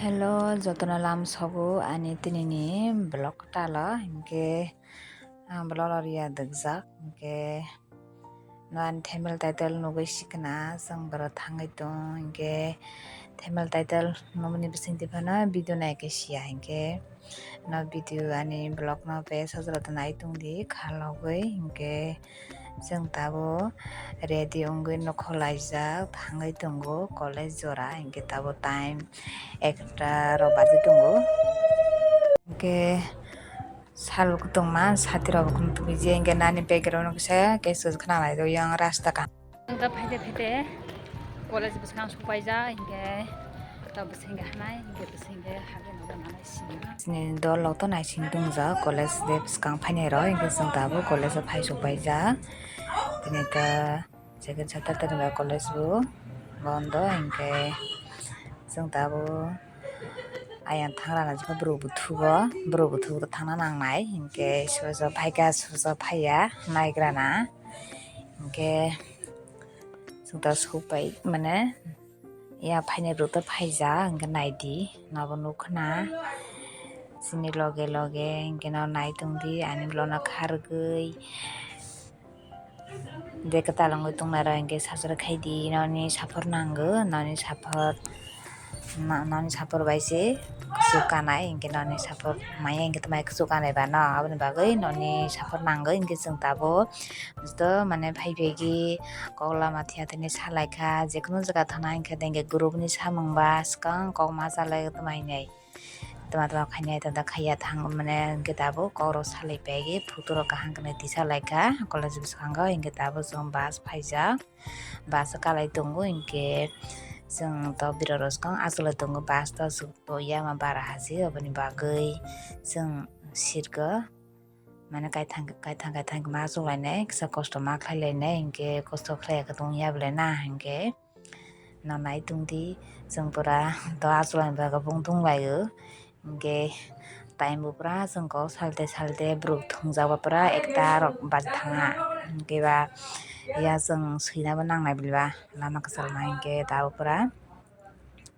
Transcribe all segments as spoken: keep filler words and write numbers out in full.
Hello, jotono lam sogo ani tinini vlog talo, hinkhe ang vlog o riya dikjak, hinkhe no ani thumbnail title nugwi sikna, chwng borok thangwi tong, hinkhe thumbnail title nukmani bisingtwi phano video naikhe siya, hinkhe no video ani vlog no bes sajra nai tongdi khalogwi, hinkhe chwng tabuk ready wngwi nokho laijak thangwi tongo college jora, hinkhe tabuk time ekta rok baji tongo, hinkhe sal kwtwngma sati rok bo khum tubui je, hinkhe nani background kisa kesu khna nai yang rasta kaham. Wngkha phaide phaide college bwskang sokpaijak, hinkhe ta bwswngkhe hanai, hinkhe bwswngkhe hagwi nogo nanai sima. Chini dol rok to naising tongjak college de bwskang phainai rok, hinkhe chwng tabuk college o phai sokpaijak. Tini ta second Saturday ni ba college bo bondo, hinkhe chwng tabuk ayang thangrana jikha borok bo thugo, borok bo thugo thangna nangnai, hinkhe sojo phaikha sojo phaiya naigrana. Hinkhe chwngta sokpai mane ya phainai rwngtwi phaijak, hinkhe naidi nabo nukkhna chini loge loge, hinkhe no naitongdi ani vlogno khargwi de kwtal wngwi tongnai rok, hinkhe sajra khaidi noni support nango, noni support. Nani sapor bai se kuchuk kanai, hinkhe nani sapor maya hinkhe twmai kuchuk kanai ba no, aboni bagwi nani sapor nangwi hinkhe chwng tabuk joto mane phai phai khe kok lama thia thani salaikha, jekunu jaga thana hinkhe group ni samung ba swkang kok ma chalai twmai nai twma twma khainai tata khaiya thang mane hinkhe tabuk kok rok salai phai khe photo rok kaham khe twi salaikha college bwskango, hinkhe tabuk chwng bus phaijak. Bus o kalai tongo, hinkhe chwng to bira rok swkang achuk lai tongo, bus to achuk to yama bara hasi, aboni bagwi chwng sirgo mane kaithang kaithang kaithang ma achuk lainai, kisa kosto ma khlai lainai, hinkhe kosto khlai ya khe tong ya belai na, hinkhe no nai tongdi chwng pura to achuk laini bagwi bung tong lai o. Hinkhe time bo pura chwng kok salte salte borok thwngjak ba pura ekta rok baji thangha. Hinkhe ba ya chwng swinabo nangnai bwleba lama kwchwlma hinkhe tabuk pura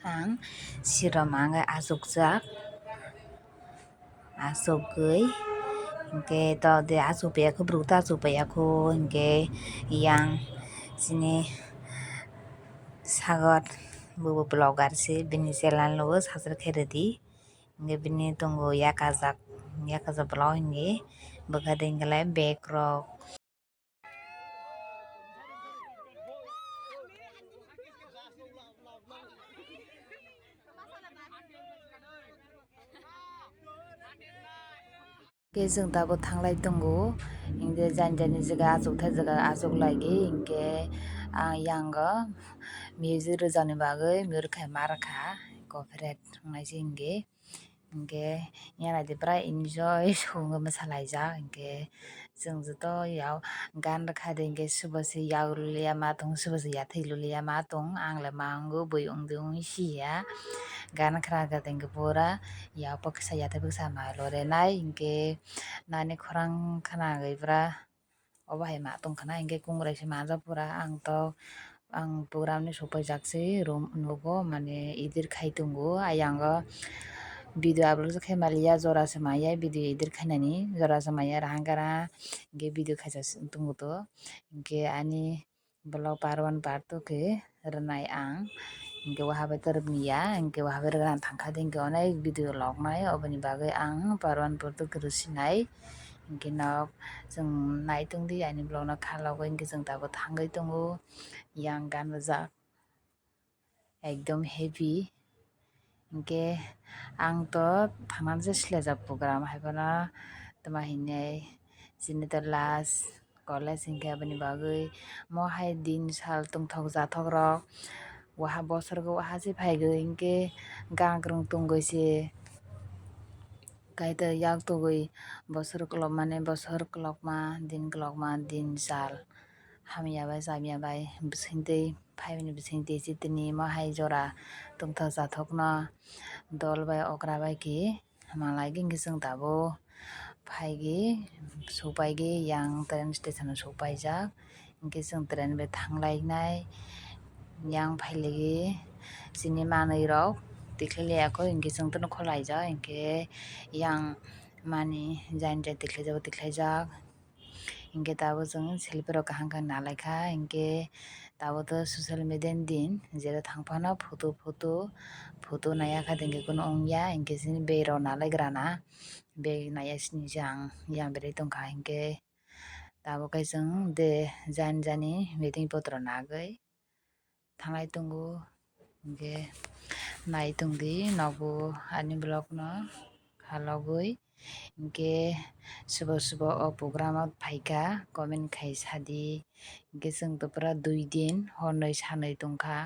ang sirok ma wngwi achukjak. Achukgwi hinkhe to de achuk paiya kho borok to achuk paiya kho hinkhe yang chini Sagar bo vlogger se bini channel o subscribe khe rwdi. Hinkhe bini tongo yakajak, yakajak vlog hinkhe bwkha de hinkhe lai bag rok. Khe chwng tabuk thanglai tongo, hinkhe jani jani jaga achukthai jaga achuk laigi, hinkhe ang yango music rwjakni bagwi mui rwkhai ma rwkha copyright wngnaisi hinkhe. Hinkhe yanadi pura enjoy songwi mwsalaijak, hinkhe chwng joto yao gan rwkha de hinkhe sobo se yao luliya ma tong, sobo se yathai luliya ma tong, ang le ma wngo bui wngdi wngwi siya. Gan khna khe hinkhe pura yao bwksa yathai bwksa ma lorenai, hinkhe nani khorang khna gwi pura. Obo hai ma tong khna hinkhe kungrai se manjak pura ang to, ang program ni sopaijak se room nugo mane edit khai tongo. Ayang o video upload khe maliya jora se maya video edit khainani jora se maya rahang gara hinkhe video khaisa tongo to hinkhe ani vlog part one part two khe rwnai ang hinkhe waha bai to rwkya hinkhe waha bai rwna thangkha de hinkhe onek video log nai oboni bagwi ang part one part two khe rwsinai. Hinkhe nok chwng nai tongdi ani vlog no kha logo hinkhe chwng tabuk thangwi tongo yang gan rwjak ekdom heavy. Hinkhe ang to thangnani se silaijak program haiphano tamo hinwi chini to last college hinkhe aboni bagwi mo hai din sal tongthok jathok rok waha bosor go waha se phaigwi hinkhe gang kwrwng tongwi se. Kaitor yak tugwi bosor kolokmani bosor kolokma din kolokma din sal hamya bai chamya bai bisingtwi phaimani bisingtwi chitini mohai jora tongthok jathokno dol bai okra bai khe malai gini chwng tabuk phaigwi supaigwi yang train station o supaijak. Hinkhe chwng train bai thanglainai, yang phailigi chini manwirok tikhlai liya kho, hinkhe chwng tini khwlaijak, hinkhe yang mani jani jani tikhlaijak, tikhlaijak. Hinkhe tabuk chwng selfie rok kaham khe nalaikha, hinkhe tabuk to social media ni din, jera thang phano photo, photo, photo naiya kha, hinkhe kunu wngya, hinkhe chini bag rok nalaigrana, bag naiya sini jang yang berai tongkha, hinkhe tabuk khe chwng de jani jani meeting potro nagwi thanglai tongo, hinkhe nai tongdi nogo ani vlog no khalogwi, hinkhe sobo sobo o program o phaikha comment khai sadi, hinkhe chwng to pura dui din hornwi sanwi tongkha,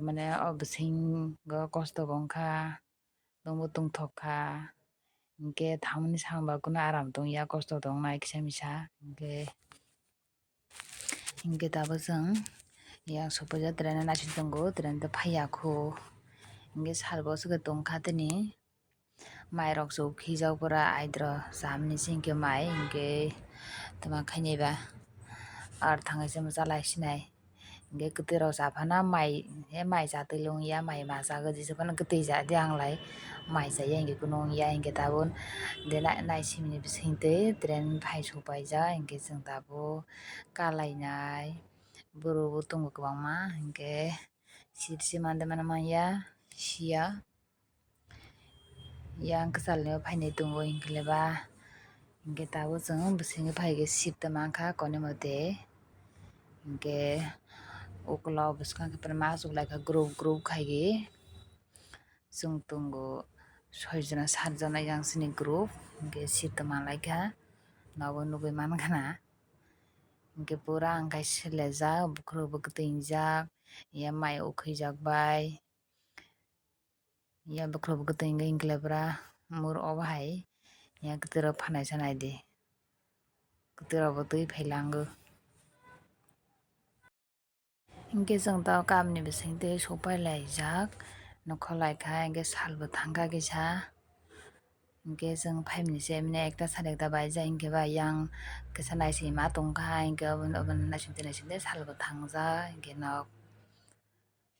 mane o bisingo kosto bo wngkha. Tongbo tongthok kha, hinkhe thamni sangba kunu aram tongya, kosto tongnai kisa misa, hinkhe, hinkhe tabuk chwng yang sopaijak train no naising tongo, train to phaiya kho, hinkhe salbo aswk tongkha tini, mai rok se ukhijak pura aidro chamani se hinkhe mai, hinkhe twma khainai ba ar thangai se mwchalai sinai. Hinkhe kwtwi rok cha phano mai, he mai chatwi lwng ya, mai machagwi jesa phano kwtwi cha de, ang lai mai chaya hinkhe kunu wngya, hinkhe tabuk de nai-, naisimni bisingtwi train phai sopaijak, hinkhe chwng tabuk kalainai borok bo tongo kwbangma, hinkhe seat se mande mano manya siya. Yang kwchalni o phainai tongo hinkhe le ba, hinkhe tabuk chwng bwskango phaikhe seat tongma kha konwi mote, hinkhe ukulok bwskango khe ma achuk laikha group group khaikhe chwng tongo soi jona sat jona yang chini group, hinkhe seat tongma laikha nogo nugwi mankha na, hinkhe pura ang khe selejak bukhurok bo kwtwi wngjak ya mai ukhijak bai. Ya bukhurok bo kwtwi wngwi hinkhwlai pura mur obo hai ya kwtwirok phanai sanai di, kwtwirok bo twi phai lango. Hinkhe chwng tabuk kamni bisingtwi sopai laijak, nokho laikha hinkhe salbo thangkha kisa, hinkhe chwng phaimani se mane ekta sari ekta baijak hinkhe ba yang kisa naisingma tongkha hinkhe obo, obo naisingtwi naisingtwi salbo thangjak hinkhe nok.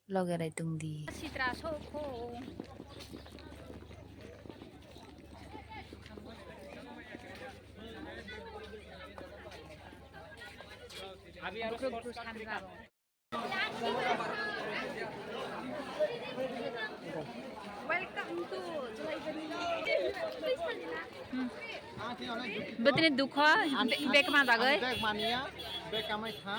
Loge rai tongdi. Sitra sokho. Bukruk bukruk sanjak. Welcome to Julaibari. Hmm. Betini dukho, be-, bag ma bagwi. Bag mania, bag kamai kha.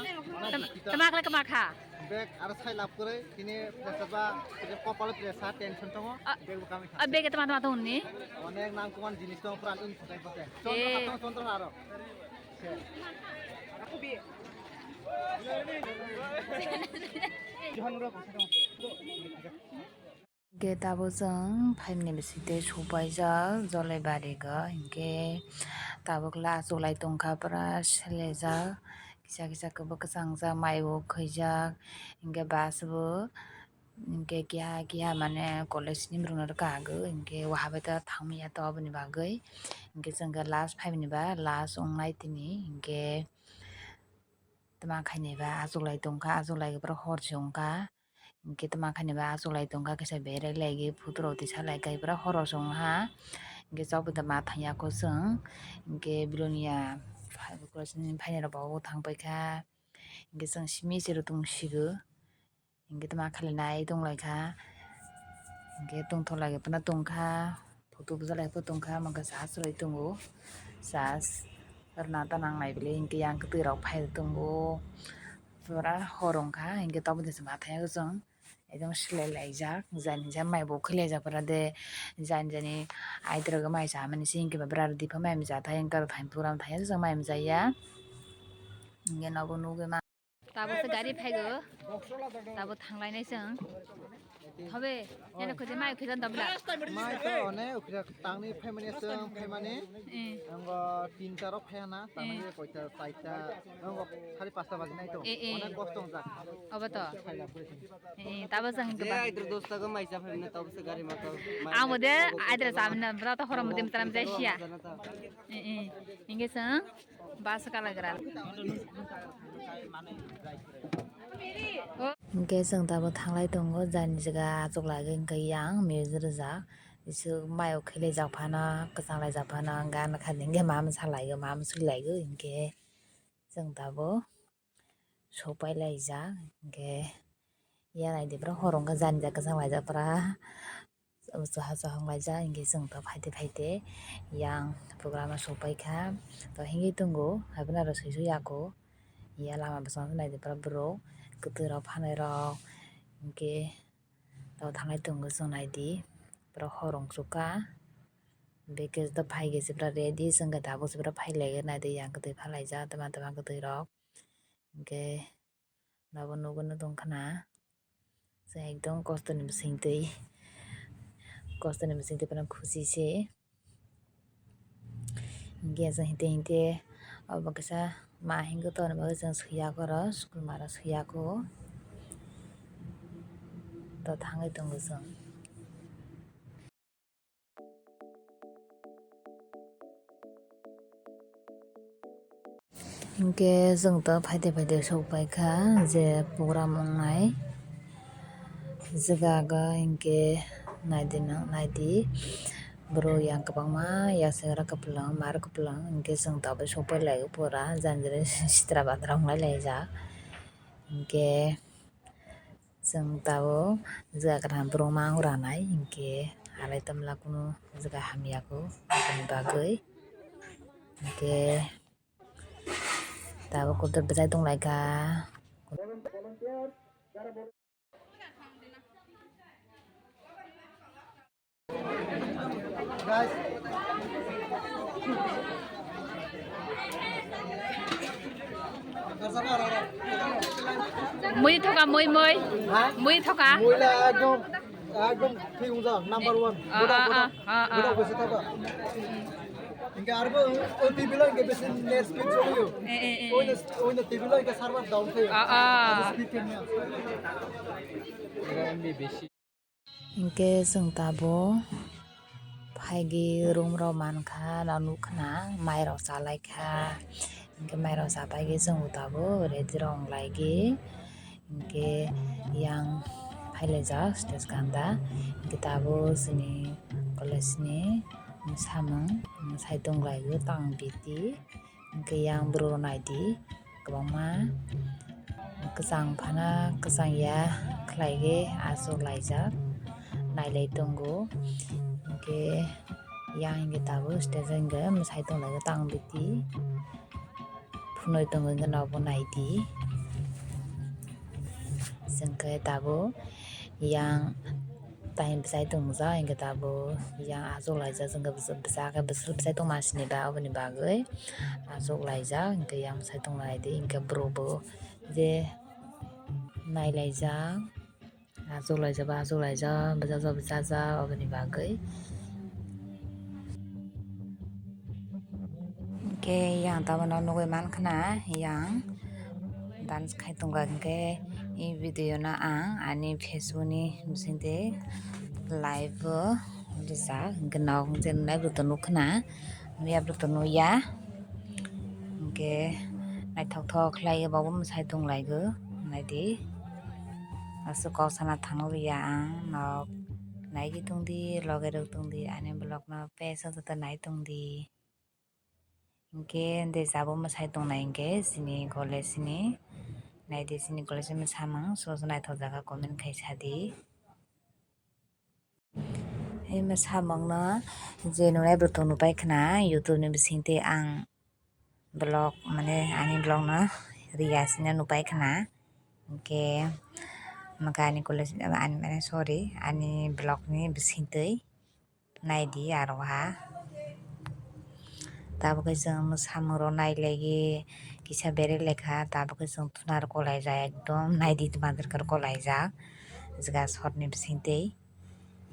Tam-, tamakle kama kha. Bag aro sai lab kwrwi, tini pressure ba, tini kopal pressure, tension tongo, ah, bag bo kamai kha. Ah, bag tama tama tongni? Onek nang kuman jinis tong pran in photai photai. Chondro eh. Khatong chondro aro. Se. Johon ro kosong. Hinkhe tabuk chwng phaimani bisingtwi sopaijak Jolaibari go, hinkhe tabuk khe achuklai tongkha pura selejak, kisa kisa khe bo kwchangjak mai bo khwijak, hinkhe bus bo hinkhe keha keha mane college ni borok no rwkha agwi, hinkhe waha bai ta thangmanya to aboni bagwi, hinkhe chwng khe last phaimani ba last wngnai tini, hinkhe twma khainai ba achuklai tongkha, achuklai khe pura hor se wngkha. Hinkhe twma khainai ba achuklai tongkha, kisa berai laigwi photo rok tisa laikha, pura horo se wngha. Hinkhe chobwi da ma thangya kho chwng, hinkhe Belonia phainairok bo thang paikha. Hinkhe chwng simi se rw tong sigo, hinkhe twma khainai tonglaikha, hinkhe tongthok laiphano tongkha. Photo bujalai pho tongkha, mokhe sa chwlai tongo, sa rwna ta nangnai bwlai, hinkhe yang kwtwi rok phai tongo, pura hor wngkha, hinkhe tabuk de se ma thangya khe chwng ekdom selai laijak, jani jani mai bo khwlaijak pura de, jani jani aidrok mai chamani se hinkhe ba bwrarok dipha mai mija thai, hinkhe aro thani pura thangya chwng mai mija ya, hinkhe nobo nugwi ma. Tabuk se gari phaigo, tabuk thanglainai chwng. Thobe, yana khode mai khode dobla. Mai to one ukhra tangni phaimani chwng phaimani. Eh. Ango tinta rok phayana, tangni koita saita, ango sari pasta baji nai to. Eh, eh. One kosto jak. Obo to. Eh, tabo chwng je ba. Aidro dosta go mai cha phaimani tabo se gari ma to. Amo de aidro samna bra to horom mudim tanam jai sia. Eh, eh. Inge chwng bus kalagra. Hingke chwng tabuk thanglai tongo, jani jaga achuklaigwi hingke yang music rwjak, isuk mayok khelaijak phano, kwchanglaijak phano, gan kha hingke ma mwsalaio, ma mwswilaio, hingke chwng tabuk sopai laijak, hingke ya naidi pura horo wngkha jani jaga kwchanglaijak pura. Chahang laijak hingke chwng to phaite phaite yang program o sopai kha. To hingke tongo, haiphano aro sui sui yago. Ya lama bwskango naidi pura borok, kwtwi rok, phanai rok, hingke to thanglai tongo chwng naidi. Pura hor wng sukha. Beke to phaikhe se pura ready, chwngkhe tabuk se pura phailaigwi naidi, yang kwtwi phalaijak, tama tama kwtwi rok. Hingke. Nabo nugwi no tongkha na. Chwng ekdom kosto ni bisingtwi, kosto ni bisingtwi phano khusi se. Hingke chwng hinte hinte obo kisa ma hingke torni bagwi chwng swiya koro, school mara swiya kho. To thangwi tongo chwng. Hingke chwng to phaide phaide sok paikha je program wngnai jaga o, hingke naidi no naidi borok yang kwbangma yachagra kwplwng mar kwplwng, hingke chwng to abo sok pailai o pura jani jani sitra bandra wnglai laijak, hingke. Chwng tabuk jaga kwran borok ma wngra nai hinkhe halai tamla kunu jaga hamya kho aboni bagwi hinkhe tabuk kotor bwsai tonglaikha. Mui thoka, mui, mui. Ha? Mui thoka. Mui la ekdom, ekdom thik wngjak, number one. Ah, ah, ah, ah, ah. Budak besi thaba. Hingke arbo o T V lo hingke besi net speed choliyo. Eh, eh, eh, eh. Oino, oino T V lo hingke server down khayo. Ah, ah. Abo speed khe maya. Hinkhe chwng tabuk phaigwi room rok mankha, nukha na mairok chalaikha. Hinkhe mairok chapaigwi chwngbo tabuk ready rok wnglaigwi. Hinkhe yang phailaijak stage ganda. Hinkhe tabuk chini college ni samung mwsai tonglaio tang biti. Hinkhe yang bwrwi rok naidi kwbangma kwchang phano kwchang ya khlai khe achuk laijak nailai tongo. Hinkhe yang hinkhe tabuk stage o hinkhe mwsai tonglaio tang biti phunui tongo hinkhe nobo naidi. Chwng khe tabuk yang tai bwsai tongjak, hinkhe tabuk yang achuk laijak, chwng khe bwsa-, bwsa khe bwswk bwsai tongma sini ba, oboni bagwi achuk laijak, hinkhe yang bwsai tongma naidi, hinkhe borok bo je nai laijak, achuk laijak ba achuk laijak, bwchajak bwchajak, oboni bagwi. Hinkhe yang tabukno nugwi mankha na, yang dance khai tongo, hinkhe i video no ang ani Facebook ni bisingtwi live o rijak, hinkhe nok je nai bwrwi to nukha na, nukya bwrwi to nukya, hinkhe naithok thok khlai bo bo mwsai tonglaio, naidi aswk kok sana thangwi ya ang nok naigwi tongdi, loge rok tongdi, ani vlog no page o joto nai tongdi. Hinkhe de jabo mwsai tongnai hinkhe chini college ni. Naidi chini college ni samung sobo se naithok jaga comment khai sadi. Himba samung no je nunai bwrwi tong nupai khna YouTube ni bisingtwi ang vlog mane ani vlog no riya sino nupai khna. Hinkhe maka ani college ani mane sorry ani vlog ni bisingtwi. Naidi aro ha. Tabukhe chwng samung rok nailaigwi kisa berek lekha, tabukhe chwng thunar kolaijak ekdom naidi tongma dorkar kolaijak. Jaga sotni bisingtwi.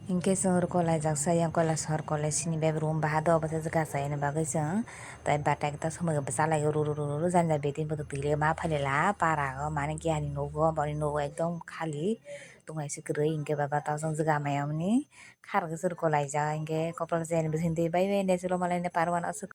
Hinkhe chwng ruko laijak sa yang koila sor kolai sini bai room baha do obo se jaga chayani bagwi chwng tai batai ta somoi bwsa lai rw rw rw rw jani jani bedin bwtwi twi le ma phailai la para o mane kiyani nogo boni nogo ekdom khali tongnai se kwrwi hinkhe baba ta chwng jaga maya mani kharokhe se ruko laijak hinkhe kopla chayani bisingtwi bai bai ne chwlo malai ne parwan aswk.